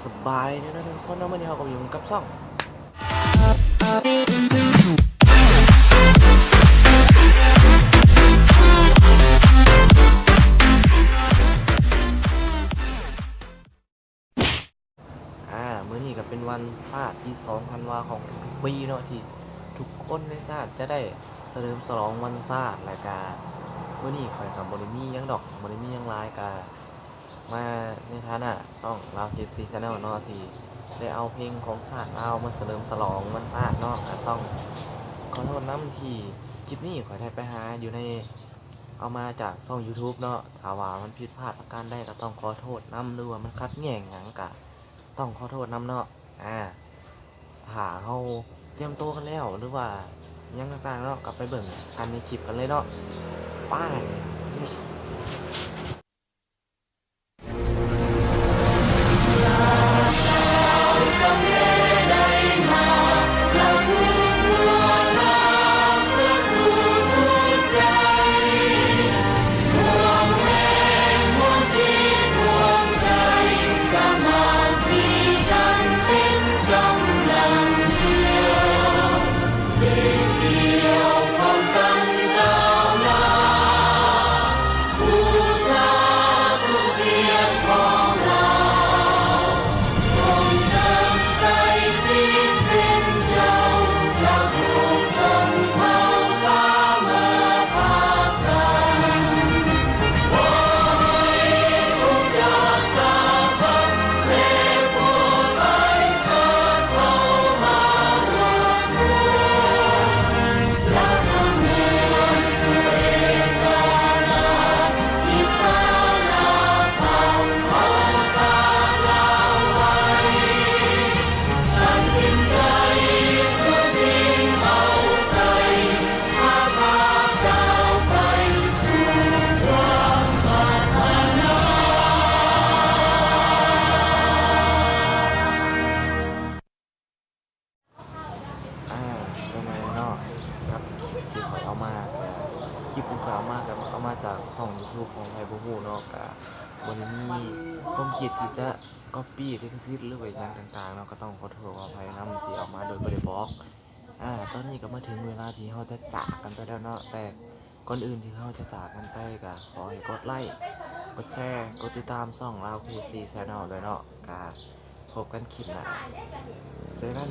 ສະບາຍດີເນາະທຸກຄົນເນາະ, ມື້ນີ້ເຮົາກໍມາຢູ່ກັບຊ່ອງ ອ່າ ມື້ນີ້ກໍເປັນວັນຊາດທີສອງທັນວາຂອງທຸກໆປີເນາະ ທີ່ທຸກຄົນໃນຊາດຈະໄດ້ສະເຫຼີມສະຫຼອງວັນຊາດ. ແລ້ວກະມື້ນີ້ຂ້ອຍກໍບໍ່ໄດ້ມີຫຍັງດອກ ບໍ່ໄດ້ມີຫຍັງຫຼາຍ ກະມາໃນຖານະຊ່ອງລາວເຄຊີແຊນແນວເນາະ ທີ່ໄດ້ເອົາເພງຂອງຊາດລາວມາສະເຫຼີມສະຫຼອງວັນຊາດເນາະ. ກໍຕ້ອງຂໍໂທດນຳທີ່ຄລິບນີ້ຂ້ອຍໄດ້ໄປຫາຢູ່ໃນ ເອົາມາຈາກຊ່ອງຢູທູບເນາະ. ຖ້າວ່າມັນຜິດພາດປະການໃດກໍຕ້ອງຂໍໂທດນຳ ຫຼືວ່າມັນຂັດແຍ້ງຫຍັງກໍຕ້ອງຂໍໂທດນຳເນາະ. ອ່າ ຖ້າເຮົາຕຽມໂຕກັນແລ້ວ ຫຼືວ່າຫຍັງຕ່າງໆເນາະ ກໍໄປເບິ່ງກັນໃນຄລິບກັນເລີຍເນາະ. ໄປ. ອ່າ ກໍມາເນາະ ກັບຄລິບທີ່ຂ້ອຍເອົາມາ ກໍຄລິບທີ່ຂ້ອຍເອົາມາ ກໍເອົາມາຈາກຊ່ອງຢູທູບຂອງໃຜບໍ່ຮູ້ເນາະ. ກໍບໍ່ໄດ້ມີຄວາມຄິດທີ່ຈະກັອບປີ້ລິຂະສິດ ຫຼືວ່າຫຍັງຕ່າງໆເນາະ. ກໍຕ້ອງຂໍໂທດຂໍອະໄພນຳທີ່ເອົາມາໂດຍບໍ່ໄດ້ບອກ. ອ່າ ຕອນນີ້ກໍມາເຖິງເວລາທີ່ເຮົາຈະຈາກກັນໄປແລ້ວເນາະ, ແຕ່ກ່ອນອື່ນທີ່ເຮົາຈະຈາກກັນໄປ ກໍຂໍໃຫ້ກົດໄລ້ ກົດແຊ ກົດຕິດຕາມຊ່ອງລາວເຄຊີແຊນແນວດ້ວຍເນາະ. ກໍພົບກັນຄລິບໜ້າ ເຈີກັນ.